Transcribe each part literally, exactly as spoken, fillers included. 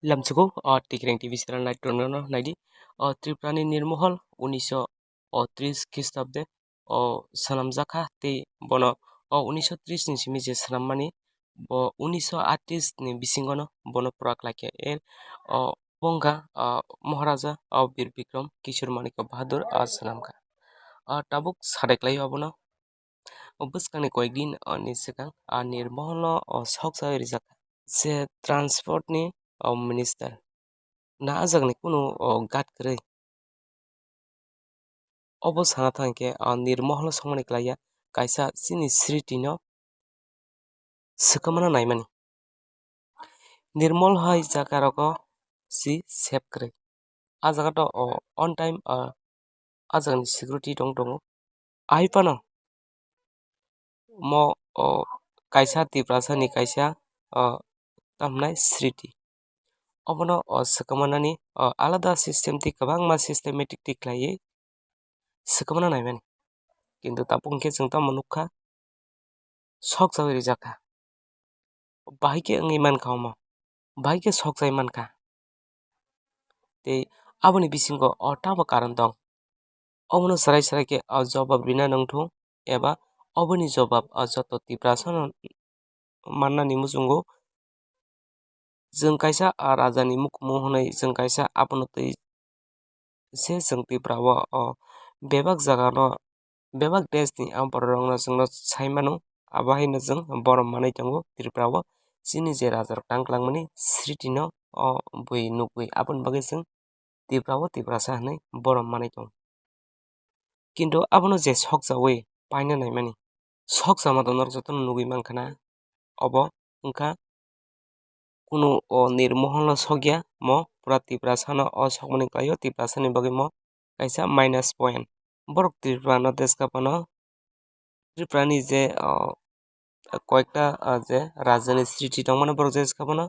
Lamchugo, o Tikreng T V channel naitorogno naidi. O Tripura ni Nirmohol unisho tris Khristobde o swnamjakha tei bono o unisho tris ni simi je swnammani bo unisho atris ni bisingono bono pura khlaikha. E o bo wngkha, o Maharaja o Bir Bikram Kishore Manikya Bahadur o swnamkha. O tabuk sadai khlaio abono. O bwskangni koyekdin, o, ni swkang, a, Nirmoholo, o, sokjawi rijak je transport ni, o, minister. Na a jagani kunu, o, gat kwrwi. Obo sana thangkhe, o, Nirmoholo songmani klaiya kaisa chini sriti no swkamano naimani. Nirmol hai jaga rogo si sep kwrwi. A jaga to, o, on time, o, a jagani security tong tongo. Ai phano mo, o, kaisa Tiprasa ni kaisa, o, tamhinai sriti. Obono, o, swkamanani, o, alada system tei kwbangma systematic tei khlaiwi swkamano naimani. Kintu tabuk hwnkhe chwng tamo nukha, sokjawi rijak kha. Bahai khe wngwi mankha omo, bahai khe sokjai mankha. Tei aboni bisingo o tamo karon tong. Obono chwrai chwrai khe o jobab rina nangthu eba oboni jobab o joto Tiprasano mannani muchungo. Chwng kaisa a rajani mukumu hwnwi chwng kaisa abono twi se chwng Tripura o, o bebak jagano, bebak desh ni a borok rokno chwngno sai mano. Abo haino chwng borom manwi tongo Tripura o chini je raja rok tang kwlangmani sriti no o bui nukgwi. Aboni bagwi chwng Tripura o Tiprasa hwnwi borom manwi tongo. Kintu abono je sokjawi paina naimani, sokjama to norok jotono nugwi mankha na, obo wngkha kunu o Nirmoholo sokya, mo pura Tiprasano o sokmani klaio, Tiprasani bagwi mo kaisa minus point. Borok Tripura no deska phano Tripura ni je, o, koyekta, o, je rajani sriti tongmani borok je swkang bono,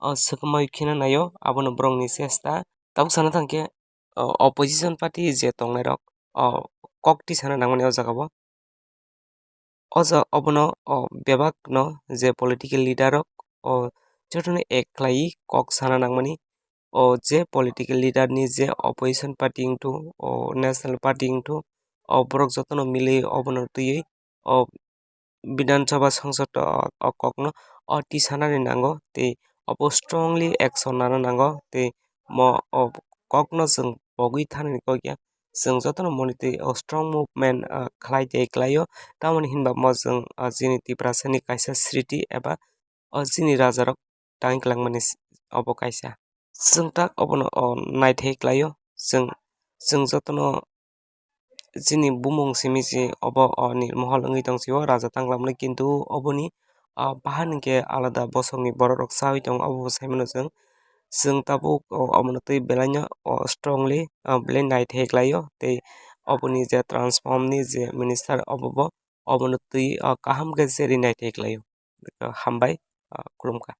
o, swkangma kheno naio, abono borokni chesta. Tabuk sana thangkhe, o, opposition party je tongnairok, o, kokti sana nangmani o jagao. O ja-, obono, o, bebakno je political leader rok, o, jotono ek khlaiwi kok sana nangmani. O je political leader ni je opposition party wngthu, o national party wngthu, o borok jotono milwi obono twiwi o Bidhan Sabha Sangsad o, o kokno o tisanani nango tei obo strongly action nana nango tei mo o kokno chwng pogwi thanani kok ya. Chwng jotono moni twi o strong movement, ah, khlai tei khlaio. Tamoni hinba mo chwng, ah, chini Tiprasani kaisa sriti eba o chini rajarok tangwi kwlangmani s-, obo kaisa. Chwng tak obono, o, naithai khlaio. Chwng, chwng jotono chini bumung simi se obo, o, Nirmohol wngwi tong sio, raja tanglamani, kintu oboni, ah, bahan hinkhe alada bosongni borok rok chawi tongo, obo bo saimano chwng. Chwng tabuk, o, omono twi belaino, o, strongly, o, belai naithai khlaio tei oboni je transform ni je minister obo bo obono twi, o, kaham khe cherwi naithai khlaio. Hambai, o, khulumkha.